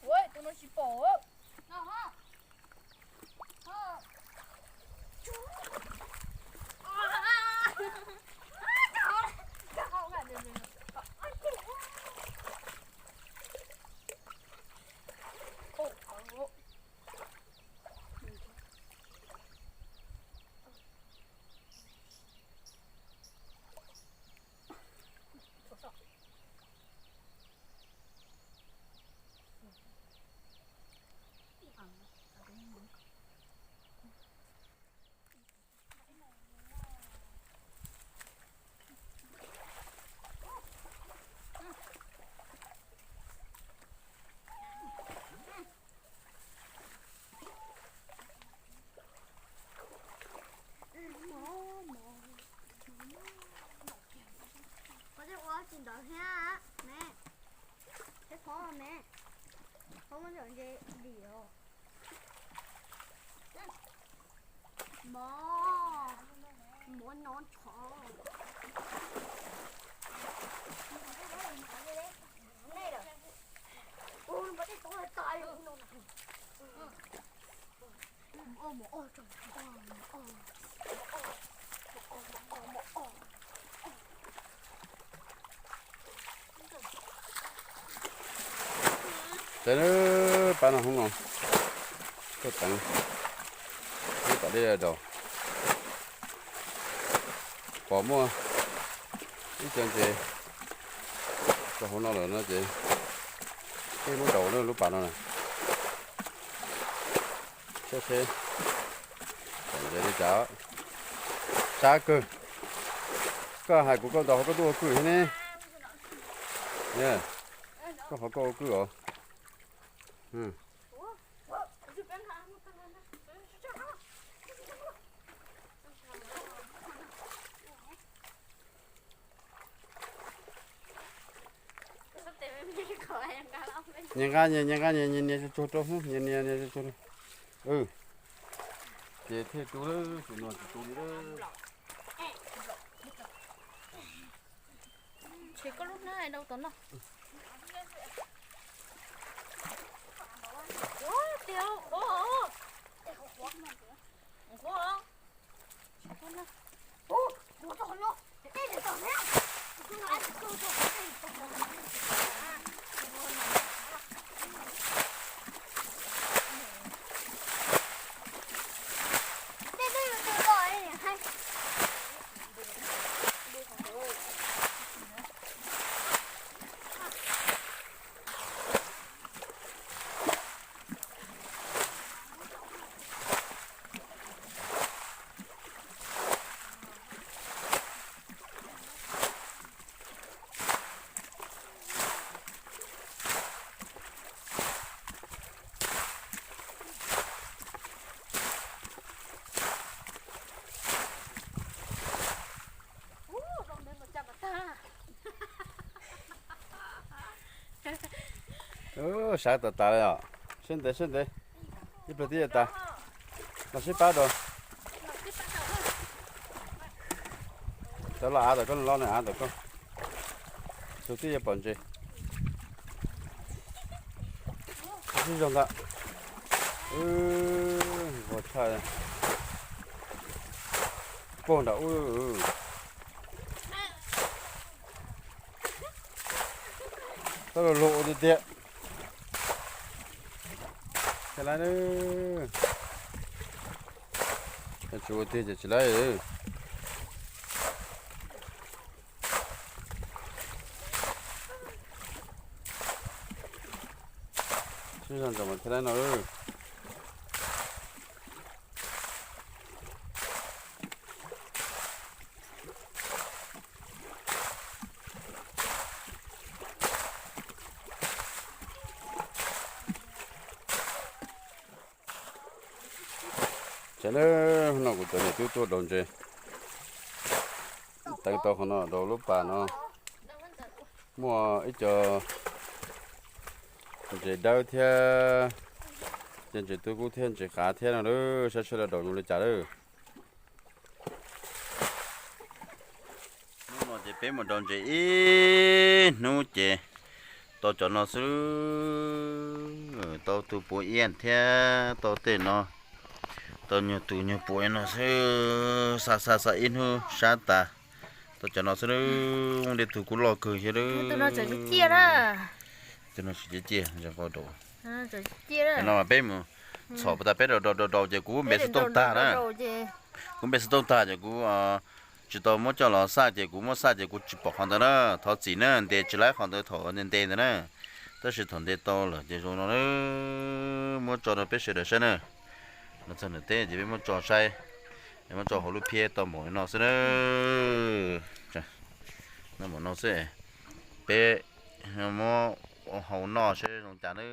Ua, tus no tsis pom. Qhov twg ua tsis ntawd thiab me, thiab qhov me, qhov muab ntawm ntse dim os. Mov, mov nov tshov. Ces pab no hoob no, tuaj teev lub pas dej daus. Pom muaj ib co ntses rau hauv no lawm no ces peb muab daus lub pas no na. Saib seb ntses li cas. Sab kawg. Koj hais kuv koj ntaus qhov koj tuaj ua kwj thiab ne. Koj qhov koj ua kwj os. Nias nqa, nias nqa, nias nias nias tsuag tsuag rau, nias nias nias tsuag tsuag rau. Ces thiaj tu lawm, tus no tsis tu li lawm. Ntshe koj lub hnab dau tom no. Sawv tas tas li os. Siab ntev siab ntev, ib pliag twb yuav tas. Los sib pab rau. Cov los av tawm koj, los nws av tawm koj. Tus twb yuav pom ntses. Sib zog ntag. Nquag tshaj. Puag nram ub. Tau los lug ua tiag tiag. Tsis laib, tsis ua tiag ces tsis laib. Sib zog ntawm mas thiaj laib no. Ces no kuv cov niam tub tuaj daus ntses, teev tau qhov no rau lub pas no. Muaj ib co ntses dawb thiab, ces ntses tub kub thiab ntses qav thiab no lawm, saib seb lawv daus zoo li cas lawm. Ces peb mus rau ntses ib hnub ces tau cov no xwb, tau tus puav iab thiab tau tej no, tau nyuag tus nyuag puav no xwb, xa xa xa ib hnub sab tas, tau cov no xwb. Ua li tus kuj loj kawg thiab. Tus no tseem ciaj ciaj na. Tus no tseem ciaj ciaj, zoo nkauj rau. Tseem ciaj na. No mas peb mus txhom tas peb rau rau rau rau ces kuv npe xov tooj tag na. Kuv npe xov tooj tag ces kuv tsis tau muab coj los xaj ces kuv muab xaj ces kuv tsis pom qhov ntawd na. Thov txim na, ntes tsis laib qhov ntawd thaum nte nte ntawd na. Tab sis thaum nte tau lawm ces zoo no na, muab tso rau peb sawv daws saib na. Los txog nram teb ces peb muab tso saib, muab tso hauv lub phiab tau npaum no xwb na. Npaum no xwb, peb muab hau noj seb zoo cas na.